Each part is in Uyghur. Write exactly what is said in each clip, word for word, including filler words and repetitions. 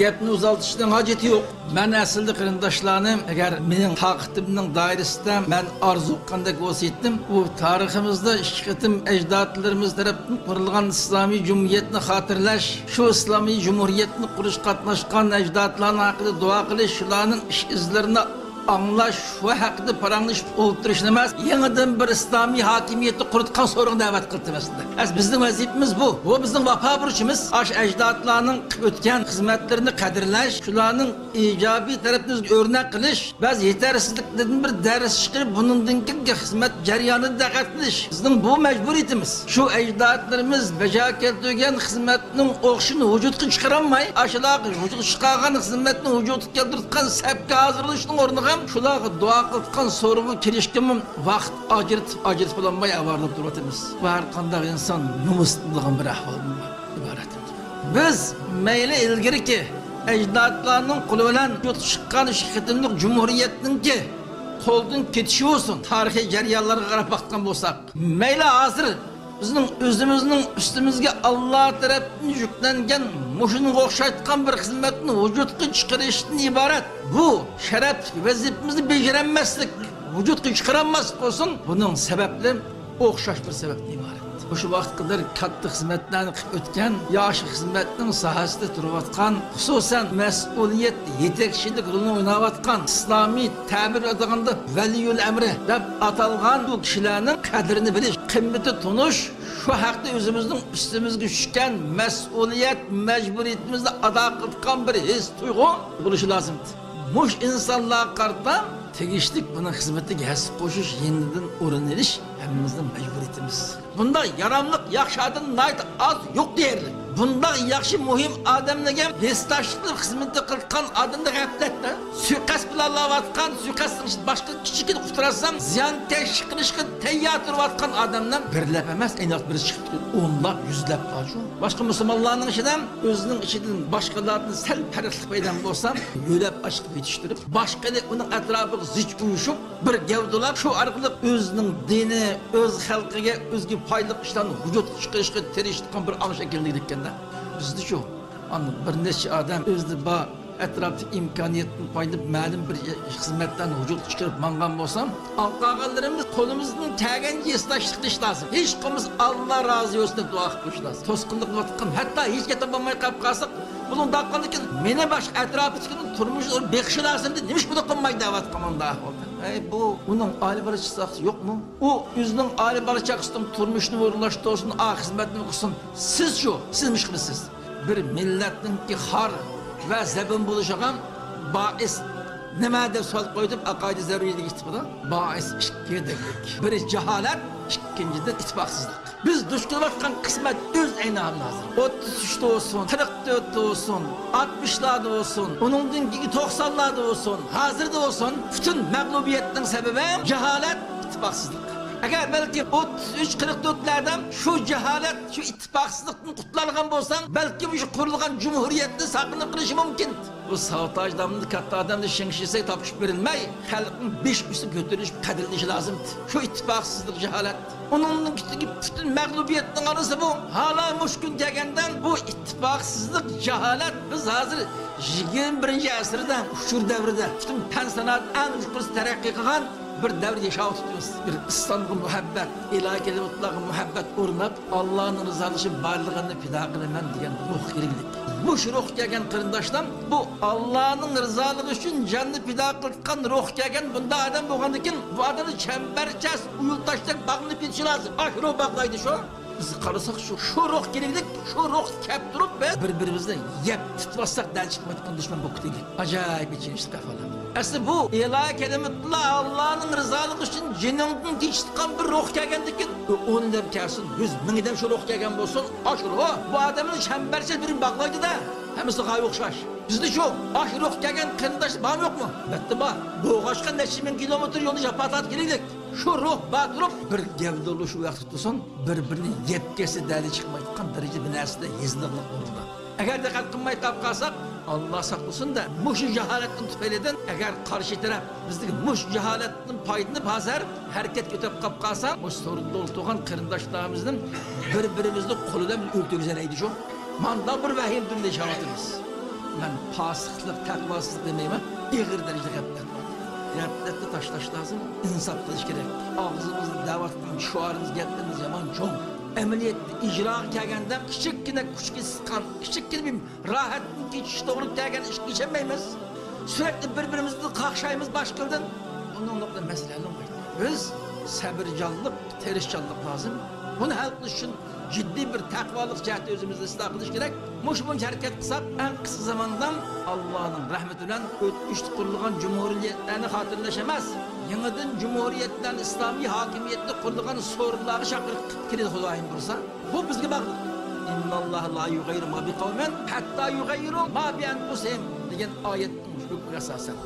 گەپنى ئۇزارتىشنىڭ ھاجىتى يوق. مەن ئەسلىدە قېرىنداشلارنى، ئەگەر مېنىڭ تاقىتىمنىڭ دائىرىسىدە مەن ئارزۇ قىلغاندەك ۋاسىيىتىم، بۇ تارىخىمىزدا ئىككى قېتىم ئەجدادلىرىمىز تەرەپتىن قۇرۇلغان ئىسلامىي جۇمھۇرىيەتنى خاتىرىلەش، شۇ ئىسلامىي جۇمھۇرىيەتنى قۇرۇشقا قاتناشقان ئەجدادلارنىڭ ھەققىدە دۇئا قىلىش، شۇلارنىڭ ئىش ئىزلىرىنى ئاڭلاش، شۇ ھەققىدە پاراڭلىشىپ ئولتۇرۇشنى ئەمەس، يېڭىدىن بىر ئىسلامىي ھاكىمىيەتنى قۇرۇتقان سورۇنغا دەۋەت قىلىۋاتىمىز. ئەس-، بىزنىڭ ۋەزىپىمىز بۇ. بۇ بىزنىڭ ۋاپا بۇرچىمىز. ئاشۇ ئەجدادلارنىڭ قىلىپ ئۆتكەن خىزمەتلىرىنى قەدىرلەش، شۇلارنىڭ ئىجابىي تەرەپلىرىنى ئۆرنەك قىلىش، بەزى يېتەرسىزلىكلىرىدىن بىر دەرس چىقىرىپ، بۇنىڭدىن كېيىنكى خىزمەت جەريانىدا دىققەت قىلىش بىزنىڭ بۇ مەجبۇرىيىتىمىز. شۇ ئەجدادلىرىمىز بەجا كەلتۈرگەن خىزمەتنىڭ ئوخشىشىنى ۋۇجۇدقا چىقىرالماي، ئاشۇلار ۋۇجۇدقا چىقارغان خىزمەتنى ۋۇجۇدقا كەلتۈرۈۋاتقان سەپكە ھازىرلىشىشنىڭ ئورنىغا شۇلارغا دۇئا قىلىۋاتقان سورۇنغا كىرىشكىمۇ ۋاقىت ئاجرىتىپ، ئاجرىتىپ بولالماي ئاۋارىلىنىپ تۇرۇۋاتىمىز. بۇ ھەر قانداق ئىنسان نومۇستىن بولغان بىر ئەھۋالدىن ئىبارەت. بىز مەيلى ئىلگىرىكى ئەجدادلارنىڭ قولى بىلەن ۋۇجۇدقا چىققان ئىككى قېتىملىق جۇمھۇرىيەتنىڭكى قولدىن كېتىشى بولسۇن، تارىخىي جەريانلارغا قاراپ باققان بولساق، مەيلى ھازىر بىزنىڭ ئۆزىمىزنىڭ ئۈستىمىزگە ئاللا تەرەپتىن يۈكلەنگەن مۇشۇنىڭغا ئوخشايدىغان بىر خىزمەتنى ۋۇجۇدقا چىقىرىشتىن ئىبارەت بۇ شەرەپلىك ۋەزىپىمىزنى بېجىرەلمەسلىك، ۋۇجۇدقا چىقىرالماسلىق بولسۇن، بۇنىڭ سەۋەبلىرى ئوخشاش بىر سەۋەبتىن ئىبارەت. مۇشۇ ۋاقىتقا قەدەر كاتتا خىزمەتلەرنى قىلىپ ئۆتكەن، ياخشى خىزمەتنىڭ ساھەسىدە تۇرۇۋاتقان، خۇسۇسەن مەسئۇلىيەت يېتەكچىلىك رولىنى ئويناۋاتقان، ئىسلامىي تەبىر ئاتىغاندا ۋەلىيۇل ئەمرى دەپ ئاتالغان بۇ كىشىلەرنىڭ قەدرىنى بىلىش، قىممىتى تونۇش، شۇ ھەقتە ئۆزىمىزنىڭ ئۈستىمىزگە چۈشكەن مەسئۇلىيەت، مەجبۇرىيىتىمىزنى ئادا قىلىدىغان بىر ھېس تۇيغۇ بولۇشى لازىم. مۇشۇ ئىنسانلارغا قارىتا تېگىشلىك بۇنىڭ خىزمىتىگە ھەسسە قوشۇش، يېنىدىن ئورۇن ئېلىش ھەممىمىزنىڭ مەجبۇرىيىتىمىز. بۇنداق ياراملىق، ياخشى ئادەم ناھايىتى ئاز، يوق دېيەرلىك. بۇنداق ياخشى، مۇھىم ئادەملەرگە ھېسداشلىق قىلىپ خىزمىتى قىلىدىغان ئادەمدە غەپلەتتە سۇيىقەست پىلانلاۋاتقان، سۇيىقەستنىڭ باشقا كىچىككىنە ئۇتتۇرسام زىيانكەشلىك قىلىشقا تەييار تۇرۇۋاتقان ئادەمنىڭ بىر لەپ ئەمەس، ئەينى ۋاقىت بىر چىقىپ تۇرۇپ ئونلاپ، يۈزلەپ بارچۇ. باشقا مۇسۇلمانلارنىڭ ئىچىدە ئۆزىنىڭ ئىچىدىن باشقىلاردىن سەل پەرقلىق پەيدا بولسا، يۆلەپ ئاشقا يېتىشتۈرۈپ، باشقىلار ئۇنىڭ ئەتراپىغا زىچ ئۇيۇشۇپ، بىر گەۋدىلەپ، شۇ ئارقىلىق ئۆزىنىڭ دىنى، ئۆز خەلقىگە، ئۆزىگە پايدىلىق ئىشلارنى ۋۇجۇدقا چىقىرىشقا تىرىشىدىغان بىر ئاڭ شەكىللىنىدىكەن-دە. بىزدىچۇ؟ ئاندىن بىر نەچچە ئادەم ئۆزىدە بار ئەتراپتىكى ئىمكانىيەتتىن پايدىلىنىپ، مەلۇم بىر خىزمەتلەرنى ۋۇجۇدقا چىقىرىپ ماڭغان بولسام، قالغانلىرىمىز قولىمىزدىن كەلگەنچە ھېسداشلىق قىلىش لازىم. ھېچ بولمىسا ئاللا رازى بولسۇن دەپ دۇئا قىلىپ قويۇش لازىم. توسقۇنلۇق قىلىۋاتقان، ھەتتا ھېچ گەپ تاپالماي قېلىپ قالساق، بۇنىڭ داققاندىكىن مېنى باشقا ئەتراپىدىكىنىڭ تۇرمۇشىنى بېقىشى لازىمدى، نېمىشقا بۇنى قىلمايدۇ دەۋاتقان مۇنداق ئەھۋالدا. ئەي، بۇ ئۇنىڭ ئائىلە بالا چاقىسى يوقمۇ؟ ئۇ ئۆزىنىڭ ئائىلە بالا چاقىسىنىڭ تۇرمۇشىنى ئورۇنلاشتۇرسۇن، ئا خىزمەتنى قىلسۇن. سىزچۇ؟ سىز نېمە ئىش قىلىسىز؟ بىر مىللەتنىڭكى خار ۋە زەبۇن بولۇشىغا بائىس نېمە دەپ سوئال قويدۇم، ئەقايىدى زەرۇرىيەتلىك ئىتتىپاقدا بائىس ئىككى دېگەنلىك. بىرى جاھالەت، ئىككىنچىدىن ئىتتىپاقسىزلىق. بىز دۇچ كېلىۋاتقان قىسمەت ئۆز ئەينى ھالىدا ھازىر. ئوتتۇز ئۈچتە بولسۇن، قىرىق تۆتتە بولسۇن، ئاتمىشلاردا بولسۇن، ئۇنىڭدىن كېيىنكى توقسانلاردا بولسۇن، ھازىردا بولسۇن، پۈتۈن مەغلۇبىيەتنىڭ سەۋەبى جاھالەت، ئىتتىپاقسىزلىق. ئەگەر بەلكىم ئوتتۇز ئۈچ، قىرىق تۆتلەردە شۇ جاھالەت، شۇ ئىتتىپاقسىزلىقتىن قۇتۇلالىغان بولساڭ، بەلكىم شۇ قۇرۇلغان جۇمھۇرىيەتنى ساقلىنىپ قېلىشى مۇمكىن. بۇ ساۋتاژ دامدا كاتتا ئادەمنى شېڭشىسەي تاپشۇرۇپ بېرىلمەي، خەلقنىڭ بېشى ئۈستىگە كۆتۈرۈلۈشۈپ قەدىرلىنىشى لازىم. شۇ ئىتتىپاقسىزلىق، جاھالەت. ئۇنىڭدىن كېيىنكى پۈتۈن مەغلۇبىيەتنىڭ ئانىسى بۇ. ھالا مۇشۇ كۈن كەلگەندە بۇ ئىتتىپاقسىزلىق، جاھالەت، بىز ھازىر يىگىرمە بىرىنچى ئەسىردە، ئۇچۇر دەۋرىدە، پۈتۈن پەن سانائەت ئەڭ يۇقىرىسى تەرەققىي قىلغان بىر دەۋردە ياشاۋاتىمىز. بىر ئىسلامغا مۇھەببەت، ئىلاھىي كەلىمىتۇللاغا مۇھەببەت ئورناپ، ئاللانىڭ رىزالىقى ئۈچۈن بارلىقىمنى پىدا قىلىمەن دېگەن روھ كېرەكلىك. مۇشۇ روھ كەلگەن قېرىنداشلار، بۇ ئاللانىڭ رىزالىقى ئۈچۈن جاننى پىدا قىلىدىغان روھ كەلگەن بۇنداق ئادەم بولغاندىكىن، بۇ ئادەمنى چەمبەرچاس ئۇيۇل تاشتەك باغلىنىپ كېتىشى لازىم. ئاشۇ روھ باغلايدۇ شۇ. بىز قارىساق، شۇ، شۇ روھ كېرەكلىك، شۇ روھ كەپ تۇرۇپ، بىز بىر-بىرىمىزنى يەپ تۇتۇۋاتساق، دەل چىقمايدىغان دۈشمەن بولۇپ كېتەيلى. ئاجايىپ ئېچىنىشلىق ئەھۋال. ئەسلى بۇ ئىلاھىي كەلىمىتۇللا ئاللانىڭ رىزالىقى ئۈچۈن جېنىڭدىن كېچىدىغان بىر روھ كەلگەندىكىن، ئۇ ئون ئادەم كەلسۇن، يۈز، مىڭ ئادەم شۇ روھ كەلگەن بولسۇن، ئاشۇ روھ بۇ ئادەمنى چەمبەرچاس بىر باغلايدۇ-دە، ھەممىسى غايىغا ئوخشاش. بىزدە شۇ، ئاشۇ روھ كەلگەن قېرىنداش بارمۇ يوقمۇ؟ ئەلۋەتتە بار. بولغاچقا نەچچە مىڭ كىلومېتىر يولنى جاپا تارتىپ كېلەيلىك. شۇ روھ بار تۇرۇپ، بىر گەۋدە بولۇش ۋاقتى تۇرسۇن، بىر-بىرىنى يەپ كەتسە دەلى چىقمايدىغان دەرىجىدە بىر نەرسىدە ھېزىللىقلىق ئورۇندا. ئەگەر دىققەت قىلماي قاپ قالساق، ئاللا ساقلىسۇن-دە، مۇشۇ جاھالەتنىڭ تۈپەيلىدىن، ئەگەر قارشى تەرەپ بىزدىكى مۇشۇ جاھالەتتىن پايدىلىنىپ، ھازىر ھەرىكەتكە ئۆتۈپ قاپ قالسا، مۇشۇ سورۇندا ئولتۇرغان قېرىنداشلىرىمىزنى بىر-بىرىمىزنى قولى بىلەن ئۆلتۈرگۈزەلەيدۇ شۇ. مانداق بىر ۋەھىمە دۇنيادا ياشاۋاتىمىز. مەن پاسىقلىق، تەقۋاسىزلىق دېمەيمەن، ئېغىر دەرىجىدە غەپلەت بار. غەپلەتنى تاشلاش لازىم، ئىنساپ قىلىش كېرەك. ئاغزىمىزدا دەۋاتقان شوئارىمىز، گەپلىرىمىز يامان چوڭ. ئەمەلىيەتتە ئىجراغا كەلگەندە كىچىككىنە كۈچكە سىققان، كىچىككىنە بىر راھەتتىن كېچىش توغرا كەلگەن ئىشقا كېچەلمەيمىز. سۈرەتتە بىر-بىرىمىزنى قاقشايمىز باشقىلدىن. ئۇنىڭلىقتا مەسىلە ھەل بولمايدۇ. بىز سەبرىجانلىق، تىرىشچانلىق لازىم. بۇنى ھەل قىلىش ئۈچۈن جىددىي بىر تەقۋالىق جەھەتتە ئۆزىمىزنى ئىسلاھ قىلىش كېرەك. مۇشۇ بويىچە ھەرىكەت قىلساق، ئەڭ قىسقا زاماندا ئاللانىڭ رەھمىتى بىلەن ئۆتمۈشتە قۇرۇلغان جۇمھۇرىيەتلەرنى خاتىرىلەش ئەمەس، يېڭىدىن جۇمھۇرىيەتلەرنى ئىسلامىي ھاكىمىيەتنى قۇرىدىغان سورۇنلارغا چاقىرىق قىلىپ كېلىدۇ، خۇدايىم بۇيرۇسا. بۇ بىزگە باغلىق. «إن الله لا يغير ما بقوم حتى يغيروا ما بأنفسهم» دېگەن ئايەتنىڭ ھۆكمىگە ئاساسەن،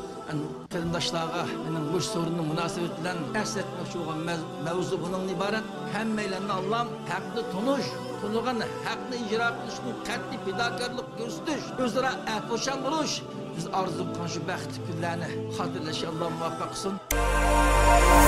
قېرىنداشلارغا مېنىڭ مۇشۇ سورۇننىڭ مۇناسىۋىتى بىلەن ئەسلەتمەكچى بولغان مەز-، مەۋزۇ بۇنىڭدىن ئىبارەت. ھەممەيلەننى ئاللام ھەقنى تونۇش، تونۇغان ھەقنى ئىجرا قىلىشنىڭ قەتئىي پىداكارلىق كۆرسىتىش، ئۆزئارا ئەپۇچان بولۇش، بىز ئارزۇ قىلغان شۇ بەختلىك كۈنلەرنى خاتىرىلەشكە ئاللا مۇۋەپپەق قىلسۇن.